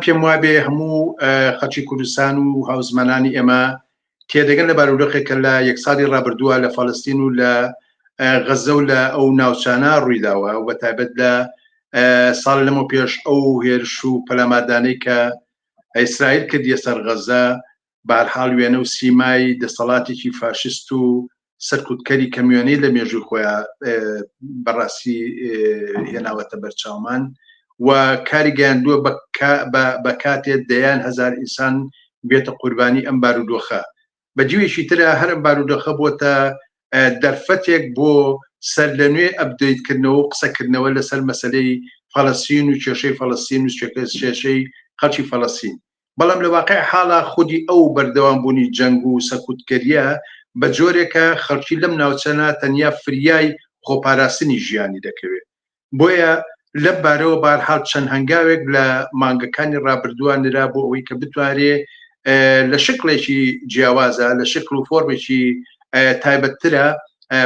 پێم وابێ هەموو خەڵکی کوردستان و هاوزمانانی ئێمە تێدەگەن لە بارودۆخێک کە لە یەک ساڵی ڕابردووە لە فەلەستین و لە غەزە و لە ئەو ناوچانە ڕوویداوە و بە تایبەت لە ساڵ لەمە پێش ئەو هێرش و پەلاماردانەی کە ئیسرائیل کردیە سەر غەزە بەهەرحاڵ وێنە و سیمای دەسەڵاتێکی فاشیست و سەرکوتکەری کەموێنەی لە مێژووی خۆیان بەڕاستی هێناوەتە بەرچاومان و کاری گەیاندووە بە کاتێ دەیان هەزار ئینسان بێتە قوربانی ئەم بارودۆخە. بە دیوێکی ترە هەر ئەم بارودۆخە بۆتە دەرفەتێک بۆ سەرلەنوێ ئەپدەیتکردنەوە و قسەکردنەوە لەسەر مەسەلەی فەلەستین و کێشەی فەلەستین و کێشەی خەڵکی فەلەستین. بەڵام لە واقع حاڵا خودی ئەو بەردەوام بوونی جەنگ و سەرکوتگەرییە بە جۆرێکە خەڵکی لەم ناوچەنە تەنیا فریای خۆپاراستنی ژیانی دەکەوێ. بۆیە لەم بارەوە بارحاڵ چەند هەنگاوێک لە مانگەکانی ڕابردووە نرا بۆ ئەوەی کە بتوانرێ لە شکڵێکی جیاوازە لە شکل و فۆرمێکی تایبەتترە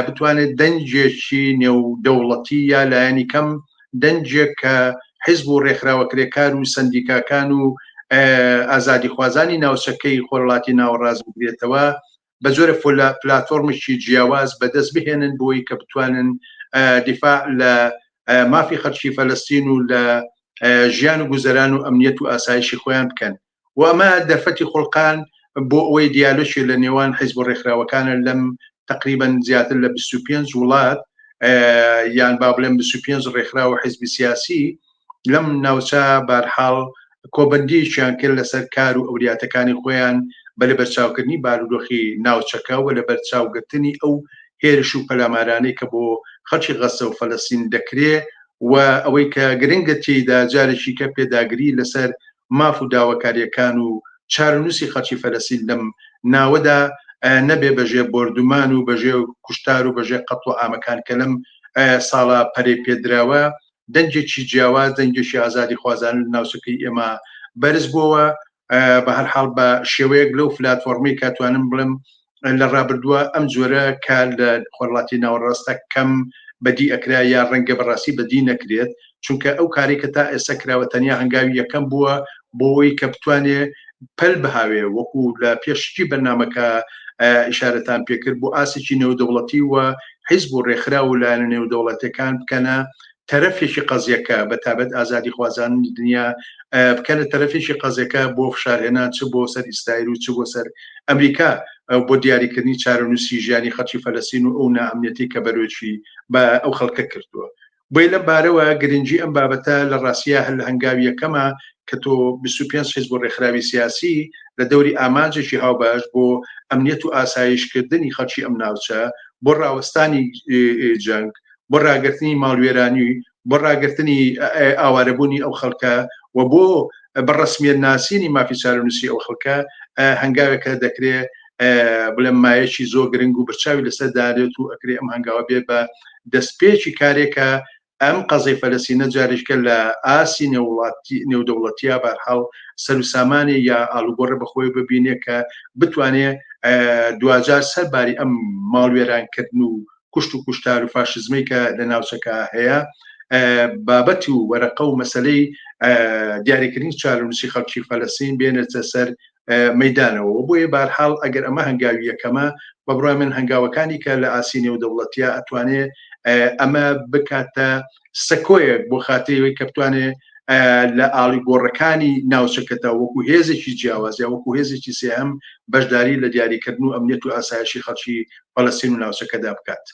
بتوانێت دەنگێکی نێودەوڵەتی یا لایەنی کەم دەنگێک کە حیزب و ڕێکخراوە کرێکار و سەندیکاکان و ئازادیخوازانی ناوچەکەی خۆرهەڵاتی ناوەڕاست بگرێتەوە بە جۆرە پلاتفۆرمێکی جیاواز بەدەست بهێنن بۆی کە بتوانن دیفاع لە مافی خەڵکی فەلەستین و لە ژیان و گوزەران و ئەمنیەت و ئاسایشی خۆیان بکەن و ئەمە دەرفەتی خوڵقان بۆ ئەوەی دیالۆگی لە نێوان حیزب و ڕێکخراوەکانە لەم تقریبا زیاتر لە 25 وڵات یان با بڵێم 25 ڕێکخراو و حیزبی سیاسی لەم ناوچە بارحاڵ کۆبەندیەکیان کرد لەسەر کار و ئەولیاتەکانی خۆیان بە لەبەرچاوکردنی بارودۆخی ناوچەکە و لەبەرچاوگرتنی ئەو هێرش و پەلامارانەی کە بۆ خەڵکی غەززە و فەلەستین دەکرێ و ئەوەی کە گرنگە تێیدا جارێکی کە پێداگری لەسەر ماف و داواکارییەکان و چارەنووسی خەڵکی فەلەستین لەم ناوەدا نەبێ بەژێ بۆردومان و بەژێ کوشتار و بەژێ قەتڵ و عامەکان کە لەم ساڵە پەرەی پێدراوە دەنگێکی جیاواز دەنگێکی ئازادیخوازانە لە ناوچەکەی ئێمە بەرز بووەوە بە هەر حاڵ بە شێوەیەک لەو پلاتفۆرمەی کە توانم بڵێم لە ڕابردووە ئەم جۆرە کار لە خۆرهەڵاتی ناوەڕاستە کەم بەدی ئەکرا یا ڕەنگە بەڕاستی بەدی نەکرێت چونکە ئەو کاری کە تا ئێستا کراوە تەنیا هەنگاوی یەکەم بووە بۆی کە بتوانێ پەل بهاوێ وەکو لە پێشکی بەرنامەکە ئیشارەتان پێکرد بۆ ئاستێکی نێودەوڵەتی و حیزب و ڕێکخراو و لایەنە نێودەوڵەتیەکان بکەنە تەرەفێکی قەزیەکە بە تابەت ئازادیخوازانی دنیا بکەنە تەرەفێکی قەزیەکە بۆ فشارهێنان چ بۆ سەر ئیسرائیل و چ بۆ سەر ئەمریکا بۆ دیاریکردنی چارەنووسی ژیانی خەڵکی فەلەستین و ئەو نائەمنیەتی کە بەرۆکی بە ئەو خەڵکە کردووە. بۆیە لەم بارەوە گرنگی ئەم بابەتە لە ڕاستیا هەر لە هەنگاوی یەکەمە کە تۆ 25 حیزب و ڕێکخراوی سیاسی لە دەوری ئامانجێکی هاوبەش بۆ ئەمنیەت و ئاسایشکردنی خەڵکی ئەم ناوچە بۆ ڕاوەستانی جەنگ بۆ ڕاگرتنی ماڵوێرانی بۆ ڕاگرتنی ئاوارەبوونی ئەو خەڵکە و بۆ بە ڕەسمیەت ناسینی مافی چارەنووسی ئەو خەڵکە هەنگاوێکە دەکرێ بڵێم مایەکی زۆر گرنگ و برچاوی لەسەر دارێت و ئەکرێ ئەم هەنگاوە بێ بە دەستپێکی کارێکە ئەم قەزەی فەلەسینە جارێکە لە ئاسی نێوڵاتی نێودەوڵەتیا بارحاڵ سەر و سامانێ یا ئالوگۆڕێ بەخۆی ببینێ کە بتوانێ دواجار سەر باری ئەم ماڵوێرانکردن و کوشت و کوشتار و فاشزمەی کە لە ناوچەکە هەیە بابەت و وەرەقە و مەسلەی دیاریکردنی چارەنووسی خەڵکی فەلەسین بێنێتە سەر مەدانەوە بۆیە بارحاڵ ئەگەر ئەمە هەنگاوی یەکەمە بە بڕای من هەنگاوەکانی کە لە ئاسی نێودەوڵەتیا ئەتوانێ ئەمە بکاتە سەکۆیەک بۆ خاتری کە بتوانێ لە ئاڵیگۆڕەکانی ناوچەکەدا وەکو هێزێکی جیاواز یا وەکو هێزێکی سێهەم بەشداری لە دیاریکردن و ئەمنیەت و ئاسایشی خەڵکی فەلەستین و ناوچەکەدا بکات.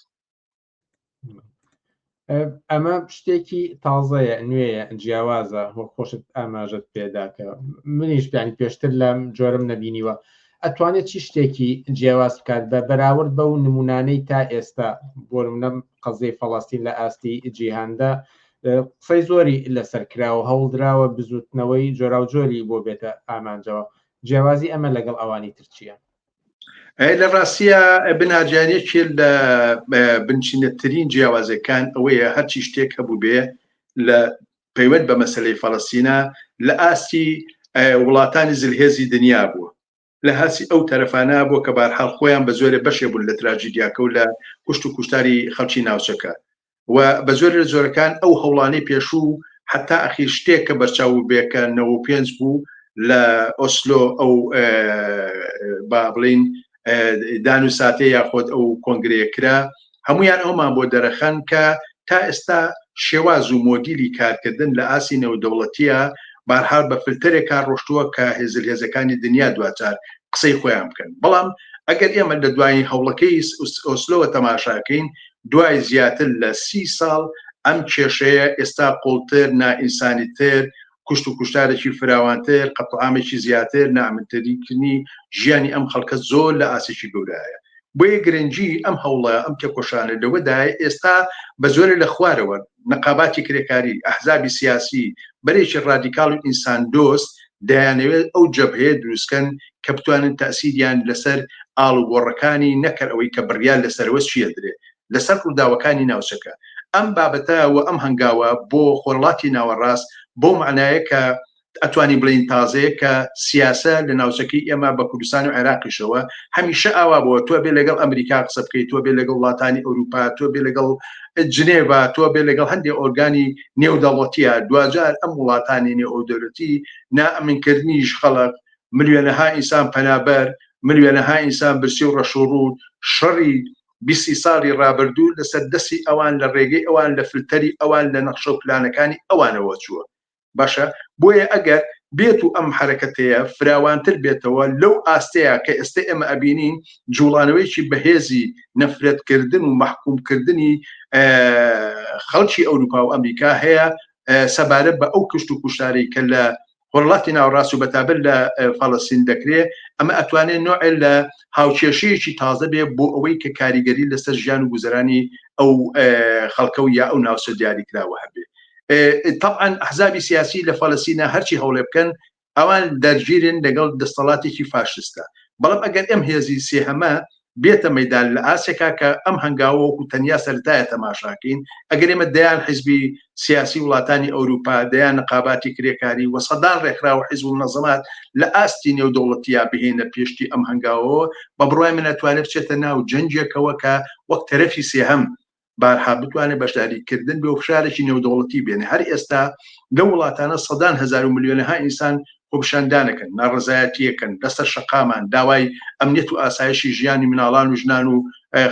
ئەمە شتێکی تازەیە نوێیە جیاوازە وەک خۆشت ئاماژەت پێدا کە منیش بیانی پێشتر لەم جۆرم نەبینیوە ئەتوانێت چی شتێکی جیاواز بکات بە بەراورد بەو نمونانەی تا ئێستا بۆ نمونە قەزیەی فەڵەستین لە ئاستی جیهاندا قسەی زۆری لەسەر کراوە هەوڵدراوە بزوتنەوەی جۆراوجۆری بۆ بێتە ئامانجەوە جیاوازی ئەمە لەگەڵ ئەوانی تر چییە؟ لە ڕاستیە بناجان یەکێ لە بنچینەترین جیاوازەکان ئەوەیە هەرچی شتێک هەبوو بێ لە پەیوەند بە مەسلەی فەڵەستینە لە ئاستی وڵاتانی زلهێزی دنیا بووە لە هەرچی ئەو تەرەفانە بووە کە بارحاڵ خۆیان بە جۆرێ بەشێ بوون لە تراجیدیاکە و لە کوشت و کوشتاری خەڵکی ناوچەکە و بە جۆرێ لە جۆرەکان ئەو هەوڵانەی پێشوو. حتا ئەخیر شتێک کە بەرچاو بێ کە 95 بوو لە ئۆسلۆ ئەو با بڵین دان و ساتێ یاخۆت ئەو کۆنگرەیە کرا هەمویان ئەومان بۆ دەرەخەن کە تا ئێستا شێواز و مۆدیلی کارکردن لە ئاسی نێودەوڵەتیە بارحال بە فلتەرێکا ڕۆشتووە کە هێزل هێزەکانی دنیا دواجار قسەی خۆیان بکەن بەڵام ئەگەر ئێمە لە دوایین هەوڵەکەی ئۆسلۆوە تەماشاکەین دوای زیاتر لە سی ساڵ ئەم کێشەیە ئێستا قوڵتر نائینسانیتر کوشت و کوشتارێکی فراوانتر قەتڵعامێکی زیاتر نائەمنتریکردنی ژیانی ئەم خەڵکە زۆر لە ئاستێکی گەورایە بۆیە گرنگی ئەم هەوڵە ئەم تێکۆشانە لەوەدایە ئێستا بە زۆرێ لە خوارەوە نەقاباتی کرێکاری ئەحزابی سیاسی بەرێکی ڕادیکاڵ و ئینسان دۆست دەیانەوێت ئەو جەبهەیە دروستکەن کە بتوانن تەئسیریان لەسەر ئاڵوگۆڕەکانی نەکەر ئەوەی کە بڕیار لەسەرەوە چییە درێ لەسەر ڕووداوەکانی ناوچەکە. ئەم بابەتە و ئەم هەنگاوە بۆ خۆرهەڵاتی ناوەڕاست بەو مەعنایە کە ئەتوانین بڵێین تازەیە کە سیاسە لە ناوچەکەی ئێمە بە کوردستان و عێراقیشەوە هەمیشە ئاوا بووە تۆ بێ لەگەڵ ئەمریکا قسە بکەیت تۆ بێ لەگەڵ وڵاتانی ئەوروپا تۆ بێ لەگەڵ جنێڤا تۆ بێ لەگەڵ هەندێک ئۆرگانی نێودەوڵەتیە دواجار ئەم وڵاتانی نێودەولەتی نائەمنکردنیش خەڵک ملیۆنەها ئینسان پەنابەر ملیۆنەها ئینسان برسی و ڕەش و ڕووت شەڕی بیستی ساڵی ڕابردوو لەسەر دەستی ئەوان لە ڕێگەی ئەوان لە فلتەری ئەوان لە نەخشە و پلانەکانی ئەوانەوە چووە باشە بۆیە ئەگەر بێت و ئەم حرەکەتەیە فراوانتر بێتەوە لەو ئاستەیە کە ئێستا ئێمە ئەبینین جوڵانەوەیکی بەهێزی نەفرەتکردن و مەحکومکردنی خەڵکی ئەوروپا و ئەمریکا هەیە سەبارەت بە ئەو کوشت و کوشتارەی کە لە خۆرهەڵاتی ناوەڕاست و بەتابەت لە فەڵەستین دەکرێ، ئەمە ئەتوانێ نۆعێ لە هاوکێشەیەکی تازە بێ بۆ ئەوەی کە کاریگەری لەسەر ژیان و گوزەرانی ئەو خەڵکە و یا ئەو ناوچە دیاریکراوە هەبێ. تەبعەن ئەحزابی سیاسی لە فەڵەستینە هەرچی هەوڵێ بکەن ئەوان دەرگیرن لەگەڵ دەستەڵاتێکی فاشستە، بەڵام ئەگەر ئەم هێزی سێهەمە بێتە مەیدان لە ئاستێکا کە ئەم هەنگاوە وەکو تەنیا سەرەتایە تەماشاکەین، ئەگەر ئێمە دەیان حیزبی سیاسی وڵاتانی ئەوروپا، دەیان نقاباتی کرێکاری و سەدان ڕێکخراو و حیزب و منەزەمات لە ئاستی نێودەوڵەتیا بهێنە پێشتی ئەم هەنگاوەوە، بە بڕوای من ئەتوانێ بچێتە ناو جەنگێکەوە کە وەک تەرەفی سێهەم بارها بتوانێت بەشداری کردن بێ و فشارێکی نێودەوڵەتی بێنێ. هەر ئێستا لەو وڵاتانە سەدان هەزار و ملیۆنەها ئینسان خۆپیشاندانەکەن، ناڕەزایەتییەکەن لەسەر شەقامان، داوای ئەمنیەت و ئاسایشی ژیانی مناڵان و ژنان و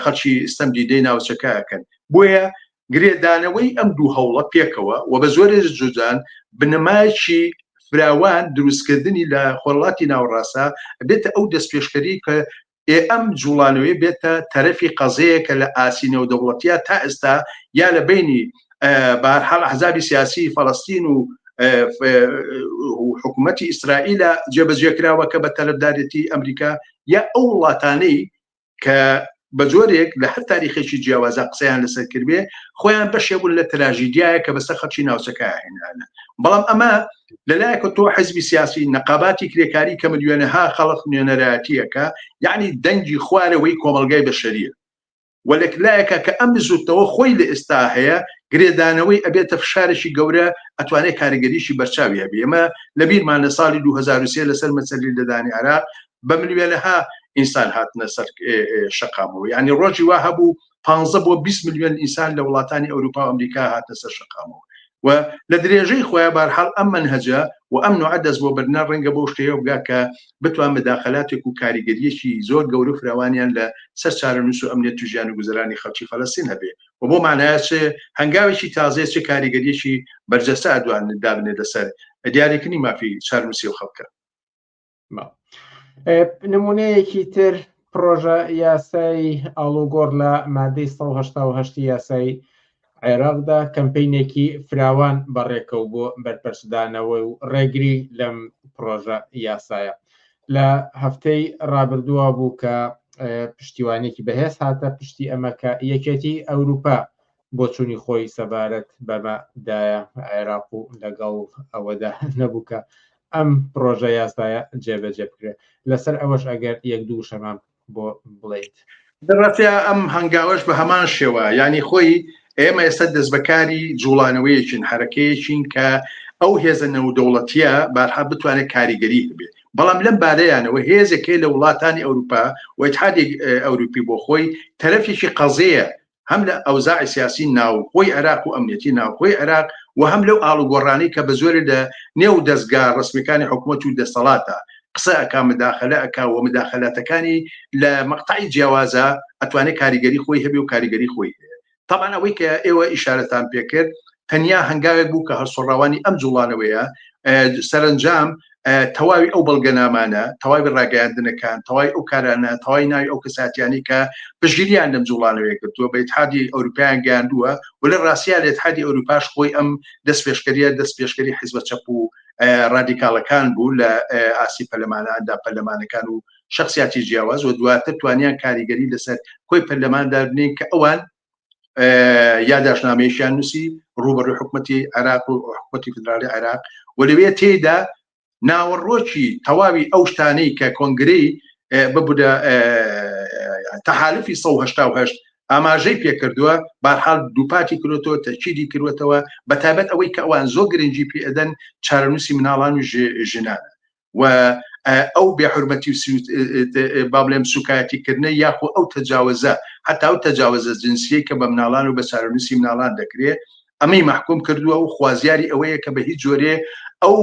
خەڵکی ستەم دیدەی ناوچەکە ئەکەن. بۆیە گرێدانەوەی ئەم دوو هەوڵە پێکەوە و بە زۆرێ جوجان بنەمایەکی فراوان دروستکردنی لە خۆرهەڵاتی ناوەڕاستە بێتە ئەو دەستپێشکەری کە ئێ ئەم جوڵانەوەی بێتە تەرەفی قەزەیە کە لە ئاسی نێودەوڵەتیا تا ئێستا یا لە بینی بەهەرحاڵ ئەحزابی سیاسی فەڵەستین و حکوومەتی ئیسرائیلە جێبەجێ کراوە کە بە تەرەفدارێتی ئەمریکا یا ئەو وڵاتانەی کە بە جۆرێک لە هەر تاریخێکی جیاوازە قسەیان لەسەر کردبێ خۆیان بەشێ بوون لە تراژیدیایە کە بەسەر خەڵکی ناوچەکە هێنانە بەڵام ئەمە لەلایەکە تۆ حزبی سیاسی نەقاباتی کرێکاری کە ملیۆنەها خەڵک نوێنەرایەتیەکە یعنی دەنگی خوارەوەی کۆمەڵگای بەشەریە و لەلایەکە کە ئەم بزوتنەوە خۆی لە ئێستا هەیە گرێدانەوەی ئەبێتە فشارێکی گەورە ئەتوانێت کاریگەریی بەرچاوی هەبێ ئێمە لەبیرمان لە ساڵی 2023 لەسەر مەسەلی لەدانی عێراق بە ملیۆنەها ئینسان هاتنە سەر شەقامەوە یعنی ڕۆژی وا هەبوو 15 بۆ 20 ملیۆن ئینسان لە وڵاتانی ئەوروپا و ئەمریکا هاتنە سەر شەقامەوە و لە درێژەی خۆیان بارحاڵ ئەم مەنهەجە و ئەم نوعە دەست بۆ بردنە ڕەنگە بۆ شتەیە بگا کە بتوان مداخلاتێک و کاریگەریەکی زۆر گەورە و فراوانیان لە سەر چارەنووس و ئەمنیەت و ژیان و گوزەرانی خەڵکی فەلەستین هەبێ و بۆ مانایە چ هەنگاوێکی تازەیە چ کاریگەریەکی بەرجەستە ئەدوان دابنێت لەسەر دیاریکردنی مافی چارەنووسی ئەو خەڵکە. نمونەیەکی تر پرۆژە یاسای ئاڵوگۆڕ لە مادەی 1970 یاسای عێراقدا کەمپینێکی فراوان بەڕێکەوت بۆ بەرپەرچدانەوە و ڕێگری لەم پرۆژە یاسایە لە هەفتەی ڕابردووە بوو کە پشتیوانێکی بەهێز هاتە پشتی ئەمە کە یەکێتی ئەوروپا بۆچوونی خۆی سەبارەت بەمە دایە عێراق و لەگەڵ ئەوەدا نەبوو کە ئەم پرۆژە یاسایە جێبەجێ بکرێت لەسەر ئەوەش ئەگەر یەک دوو وشەمان بۆ بڵێیت. دەڕەتیا ئەم هەنگاوەش بە هەمان شێوە یانی خۆی ئێمە ئێستا دەستبەکاری جوڵانەوەیەکین حەرەکەیەکین کە ئەو هێزە نێودەوڵەتیە بارها بتوانێت کاریگەری هەبێت بەڵام لەم بارەیانەوە هێزێک هەیە لە وڵاتانی ئەوروپا و ئیتحادی ئەوروپی بۆ خۆی تەرەفێکی قەزەیە هەم لە ئەوزاعی سیاسی ناوخۆی عێراق و ئەمنیەتی ناوخۆی عێراق و هەم لەو ئاڵوگۆڕانەی کە بە زۆرێ لە نێو دەزگا ڕەسمیەکانی حکومەت و دەسەڵاتە قسە ئەکا مداخلە ئەکا و مداخلاتەکانی لە مەقتەعی جیاوازە ئەتوانێت کاریگەری خۆی هەبێ و کاریگەری خۆی هەیە. تەبعەن ئەوەی کە ئێوە ئیشارەتان پێکرد تەنیا هەنگاوێک بوو کە هەڵسوڕاوانی ئەم جوڵانەوەیە سەرنجام تەواوی ئەو بەڵگەنامانە تەواوی ڕاگەیاندنەکان تەواوی ئەو کارانە تەواوی ناوی ئەو کەساتیانی کە پشگیریان لەم جوڵانەوەی کردووە بە ئیتحادی ئەوروپایان گەیاندووە و لە ڕاستیا لە ئیتحادی ئەوروپاش خۆی ئەم دەست پێشکەریە دەست پێشکەری حیزبە چەپ و ڕادیکاڵەکان بوو لە ئاستی پەرلەماناندا پەرلەمانەکان و شخصیاتی جیاواز و دواتر توانیان کاریگەری لەسەر کۆی پەرلەماندا بنین کە ئەوان یاداشنامەیەکیان نووسی ڕوبەڕووی حکوومەتی عێراق و حکوومەتی فدرالی عێراق و لەوێ تێیدا ناوەڕۆکی تەواوی ئەو شتانەی کە کۆنگرەی ببوودە تەحالفی 1970 ئاماژەی پێکردووە بارحاڵ دووپاتی کردوەوە تەکیدی کردوەتەوە بە تایبەت ئەوەی کە ئەوان زۆر گرنگی پێدەن چارەنووسی مناڵان و ژنانە و ئەو بێحورمەتی و با بڵێم سوکایەتی کردنە یاخۆ ئەو تەجاوزە هەتا ئەو تەجاوزە جنسیەی کە بە مناڵان و بە چارەنووسی مناڵان دەکرێت ئەمەی محکوم کردووە و خوازیاری ئەوەیە کە بە هیچ جۆرێ ئەو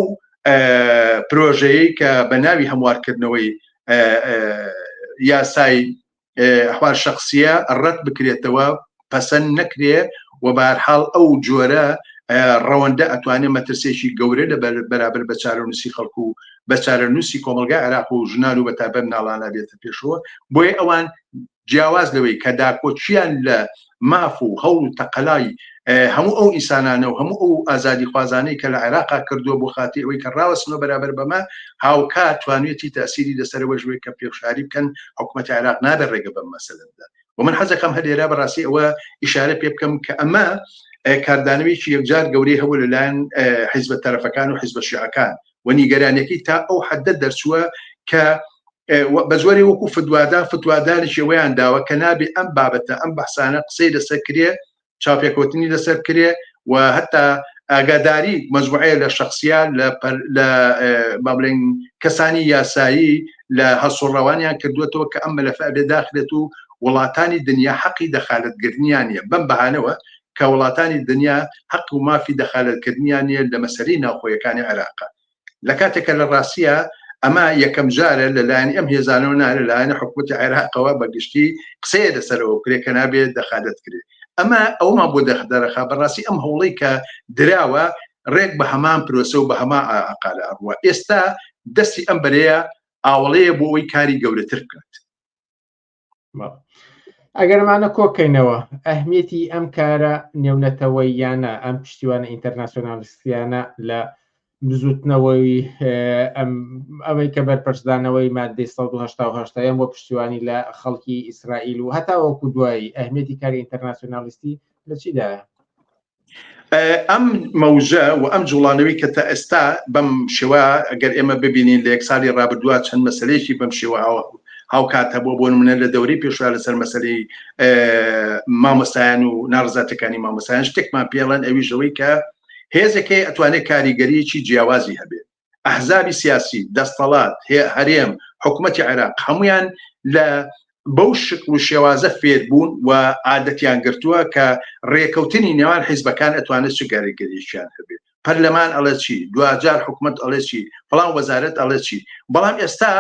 پرۆژەیە کە بە ناوی هەموارکردنەوەی یاسای ئەحوال شەخسیە ڕەت بکرێتەوە پەسەند نەکرێ و بەهەرحاڵ ئەو جۆرە ڕەوەندە ئەتوانێت مەترسێکی گەورە لە بەرابەر بە چارەنووسی خەڵک و بە چارەنووسی کۆمەڵگای عێراق و ژنان و بە تایبەت مناڵانە بێتە پێشەوە بۆیە ئەوان جیاواز لەوەی کە داکۆکیان لە ماف و هەوڵ و تەقەلای هەموو ئەو ئینسانانە و هەموو ئەو ئازادیخوازانەی کە لە عێراقا کردووە بۆ خاتی ئەوەی کە ڕاوەستنەوە بەرابەر بەمە هاوکات توانوێتی تەسیری لەسەرەوەش بێت کە پێشاری بکەن حکوومەتی عێراق نابێت ڕێگە بەم مەسەلە بدات و من حەزەکەم هەر لێرە بەڕاستی ئەوە ئیشارە پێ بکەم کە ئەمە کاردانەوەیکی یەکجار گەورەی هەبوو لەلایەن حیزبە تەرەفەکان و حیزبە شیعەکان و نیگەرانیەکەی تا ئەو حەدە دەرچووە کە بە زۆری وەکو فتوادا فتوادانێکی ئەوەیان داوە کە نابێ ئەم بابەتە ئەم بەحسانە قسەی لەسەر کرێ چاپێکەوتنی لەسەر کرێ و هەتا ئاگاداری مەجموعەیە لە شخصیان لە لە با بڵێن کەسانی یاسایی لە هەڵسوڕاوانیان کردووەتەوە کە ئەم مەلەفە ئەبێ داخرێت و وڵاتانی دنیا حەقی دەخالەتگرنیان نیە بەم بەهانەوە کە وڵاتانی دنیا حەق و مافی دەخالەتکردنیان نیە لە مەسەلەی ناوخۆیەکانی عێراق لە کاتێکە لە ڕاستیە ئەمە یەکەم جارە لەلایەن ئەم هێزانەوە نا لەلایەن حکوومەتی عێراقەوە بە گشتی قسەیە لەسەرەوە کرێ کە نابێت دەخالەت کرێ ئەمە ئەومان بۆ دەخدەرەخا بەڕاستی ئەم هەوڵی کە دراوە ڕێک بە هەمان پرۆسە و بە هەما ئاقارە ئەڕوە ئێستا دەستی ئەم بەرەیە ئاوڵەیە بۆ ئەوەی کاری گەورەتر بکات. ئەگەر ئەمانە کۆکەینەوە ئەهمیەتی ئەم کارە نێونەتەوەییانە ئەم پشتیوانە ئینتەرناسیۆنالیستیانە لە بزوتنەوەی ئەوەی کە بەرپەرچدانەوەی مادەی 1970 یان بۆ پشتیوانی لە خەڵکی ئیسرائیل و هەتاوەکو دوایی ئەهمیەتی کاری ئینتەرناسیۆنالیستی لە چیدایە؟ ئەم مەوجە و ئەم جوڵانەوەی کە تا ئێستا بەم شێوە ئەگەر ئێمە ببینین لە یەک ساڵی ڕابردووە چەند مەسلەیەکی بەم شێوە هاوکات هەبووە بۆ نمونە لە دەورەی پێشوا لەسەر مەسلەی مامۆستایان و ناڕزاتەکانی مامۆستایان شتێکمان پێڵەن ئەویشەوەی کە هێزەکەی ئەتوانێت کاریگەریەکی جیاوازی هەبێت ئەحزابی سیاسی، دەستەڵات، هەرێم، حکومەتی عێراق هەمویان لە بەو شکل و شێوازە فێربوون و عادەتیان گرتووە کە ڕێکەوتنی نێوان حیزبەکان ئەتوانێت چ کاریگەریەکیان هەبێت پەرلەمان ئەڵێ چی دواجار حکومەت ئەڵێ چی فڵان وەزارەت ئەڵێ چی بەڵام ئێستا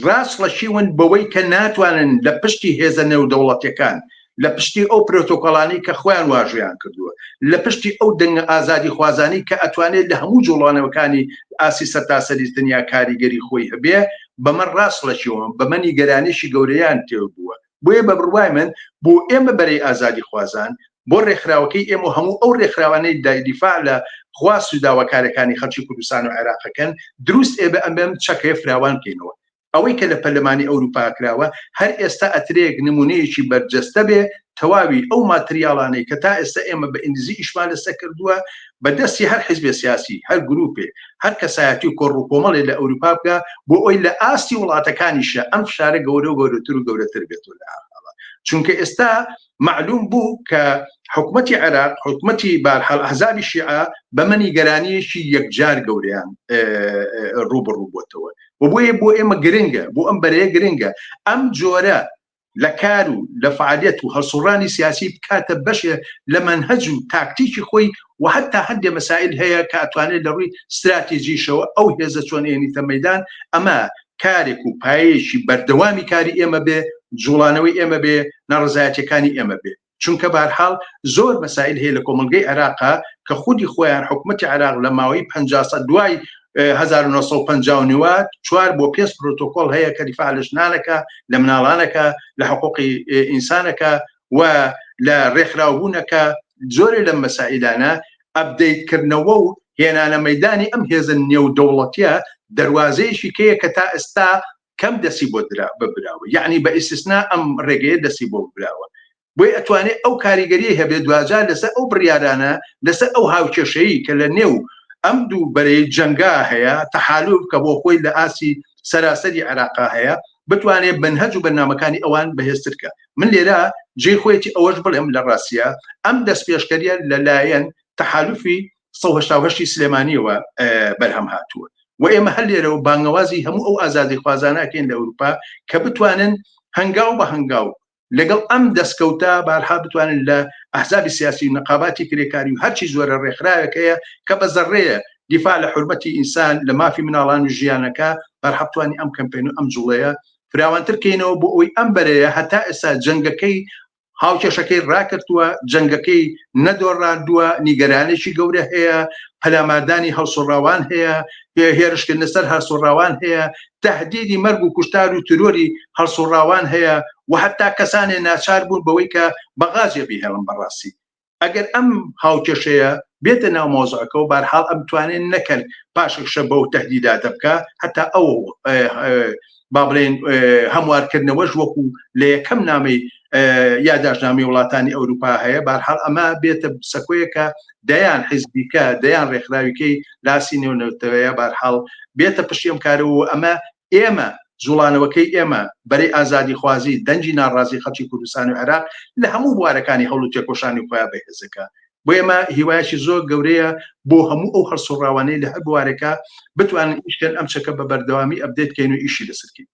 ڕاچڵەکیون بەوەی کە ناتوانن لە پشتی هێزە نێودەوڵەتیەکان، لە پشتی ئەو پرۆتۆکۆڵانەی کە خۆیان واژۆیان کردووە، لە پشتی ئەو دەنگە ئازادیخوازانەی کە ئەتوانێت لە هەموو جوڵانەوەکانی ئاستی سەرتاسەری دنیا کاریگەری خۆی هەبێ، بەمە ڕاچڵەکیون، بەمە نیگەرانیەکی گەورەیان تێبووە. بۆیە بە بڕوای من بۆ ئێمە بەرەی ئازادیخوازان، بۆ ڕێکخراوەکەی ئێمە و هەموو ئەو ڕێکخراوانەی دیفاع لە خواست و داواکاریەکانی خەڵکی کوردستان و عێراق ئەکەن، دروست ئێبە ئەم چەکەیە فراوان بکەینەوە. ئەوەی کە لە پەرلەمانی ئەوروپا کراوە هەر ئێستا ئەترێک نمونەیەکی بەرجەستە بێ، تەواوی ئەو ماتریاڵانەی کە تا ئێستا ئێمە بە ئینگلیزی ئیشمان لەسەر کردووە بە دەستی هەر حیزبێ سیاسی، هەر گروپێ، هەر کەسایەتی و کۆڕ و کۆمەڵێ لە ئەوروپا بکا بۆ ئەوی لە ئاستی وڵاتەکانیشە ئەم فشارە گەورە و گەورەتر و گەورەتر بێتەوە لە ئاراوە. چونکە ئێستا مەعلوم بوو کە حکومەتی عێراق، حکومەتی بارحاڵ ئەحزابی شیعە بەمە نیگەرانییەکی یەکجار گەورەیان ڕووبەڕوو بۆتەوە و بۆیە بۆ ئێمە گرنگە، بۆ ئەم بەرەیە گرنگە ئەم جۆرە. لە کار و لە فعالیت و هەڵسوڕانی سیاسی بکاتە بەشێ لە مەنهەج و تاکتیکی خۆی و حتا هەندێ مەسائل هەیە کە ئەتوانێت لە ڕووی ستراتیجیشەوە ئەو هێزە چۆن ئێنیتە مەدان. ئەمە کارێک و پایەیەکی بەردەوامی کاری ئێمە بێ، جوڵانەوەی ئێمە بێ، ناڕەزایەتیەکانی ئێمە بێ. چونکە بارحاڵ زۆر مەسائل هەیە لە کۆمەڵگەی عێراقا کە خودی خۆیان حکومەتی عێراق لە ماوەی 50 ساڵ دوای 1950 چوار بۆ پێنج پرۆتۆکۆڵ هەیە کە دیفاع لە ژنانەکە، لە مناڵانەکە، لە حقوقی ئینسانەکە و لە ڕێکخراوبوونەکە. زۆرێ لەم مەسائلانە ئەپدەیت کردنەوە و هێنانە مەدانی ئەم هێزە نێودەوڵەتیە دەروازەیەکی کەیە کە تا ئێستا کەم دەسی بۆ ببراوە، یعنی بە ئیسیسنا ئەم ڕێگەیە دەسی بۆ ببراوە. بۆی ئەتوانێت ئەو کاریگەری هەبێت دواجار لەسەر ئەو بڕیارانە، لەسەر ئەو هاوکێشەیی کە لە نێو ئەم دوو بەرەی جەنگا هەیە، تەحالوف کە بۆ خۆی لە ئاسی سەراسەری عێراقا هەیە، بتوانێت مەنهەج و بەرنامەکانی ئەوان بەهێزتر کە. من لێرە جێی خۆیەتی ئەوەش بڵێم لە ڕاستیە ئەم دەستپێشکەریە لەلایەن تەحالوفی 188 سلێمانیەوە بەرهەم هاتووە و ئێمە هەر لێرەوە بانگەوازی هەموو ئەو ئازادیخوازانە ئەکەین لە ئەوروپا کە بتوانن هەنگاو بە هەنگاو لەگەڵ ئەم دەستکەوتە بارها بتوانن لە ئەحزابی سیاسی و نەقاباتی کرێکاری و هەرچی زۆرە ڕێکخراوێک هەیە کە بە زەڕەیە دیفاع لە حورمەتی ئینسان، لە مافی مناڵان و ژیانەکە، بارها بتوانین ئەم کەمپەین و ئەم جوڵەیە فراوانتر کەینەوە بۆ ئەوەی ئەم بەرەیە هەتا ئێستا جەنگەکەی هاوکێشەکەی ڕاکردووە، جەنگەکەی نەدۆڕاندووە، نیگەرانێکی گەورە هەیە، پەلاماردانی هەڵسوڕاوان هەیە، هێرشکردنە سەر هەڵسوڕاوان هەیە، تهدیدی مەرگ و کوشتار و ترۆری هەڵسوڕاوان هەیە و حتا کەسانێ ناچار بوون بەوەی کە بەغازێ بیهێڵن. بەڕاستی ئەگەر ئەم هاوکێشەیە بێتە ناو مۆزعەکە و بارحاڵ ئەم توانێت نەکەن پاشەکشە بەو تهدیداتە بکە، هەتا ئەو با بڵێن هەموارکردنەوەش وەکو لە یەکەم نامەی یاداشنامەی وڵاتانی ئەوروپا هەیە، بارحاڵ ئەمە بێتە سەکۆیەکە دەیان حیزبیکە، دەیان ڕێکخراویکەی لاسی نێونەتەوەیە بارحاڵ بێتە پشتی ئەم کارەوە. ئەمە ئێمە جوڵانەوەکەی ئێمە بەرەی ئازادیخوازی دەنگی ناڕازی خەڵکی کوردستان و عێراق لە هەموو بوارەکانی هەوڵ و تێکۆشانی خۆیان بەهێزەکە. بۆ ئێمە هیوایەکی زۆر گەورەیە بۆ هەموو ئەو هەڵسوڕاوانەی لە هەر بوارێکە بتوانن ئیشکەن ئەم چەکە بە بەردەوامی ئەبدێت کەین و ئیشی لەسەر کەین.